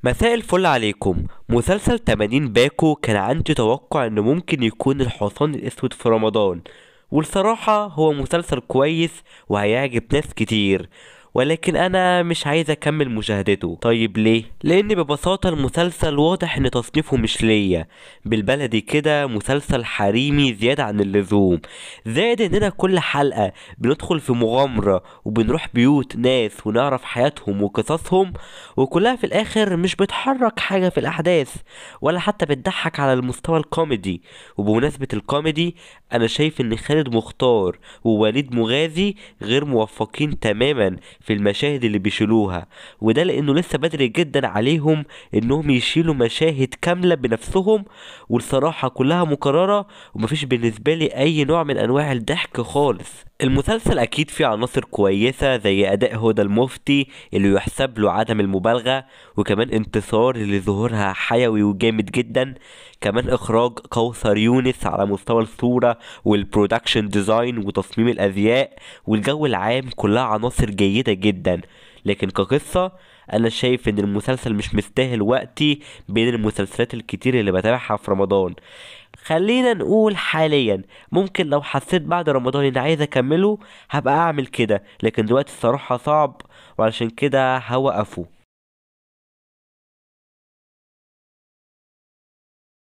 مساء الفل عليكم. مسلسل 80 باكو كان عندي توقع انه ممكن يكون الحصان الاسود في رمضان، والصراحة هو مسلسل كويس وهيعجب ناس كتير، ولكن انا مش عايز اكمل مشاهدته. طيب ليه؟ لان ببساطة المسلسل واضح ان تصنيفه مش ليا، بالبلدي كده مسلسل حريمي زيادة عن اللزوم، زائد اننا كل حلقة بندخل في مغامرة وبنروح بيوت ناس ونعرف حياتهم وقصصهم، وكلها في الاخر مش بتحرك حاجة في الاحداث ولا حتى بتضحك على المستوى الكوميدي. وبمناسبة الكوميدي، انا شايف ان خالد مختار ووليد مغازي غير موفقين تماما في المشاهد اللي بيشيلوها، وده لانه لسه بدري جدا عليهم انهم يشيلوا مشاهد كاملة بنفسهم، والصراحة كلها مكررة ومفيش بالنسبة لي اي نوع من انواع الضحك خالص. المسلسل اكيد فيه عناصر كويسة زي اداء هدى المفتي اللي يحسب له عدم المبالغة، وكمان انتصار اللي ظهورها حيوي وجامد جدا، كمان اخراج كوثر يونس على مستوى الصورة وال production design وتصميم الازياء والجو العام، كلها عناصر جيدة جدا. لكن كقصة انا شايف ان المسلسل مش مستاهل وقتي بين المسلسلات الكتير اللي بتابعها في رمضان. خلينا نقول حاليا ممكن لو حسيت بعد رمضان اني عايز اكمله هبقى اعمل كده، لكن دلوقتي الصراحة صعب، وعلشان كده هوقفه.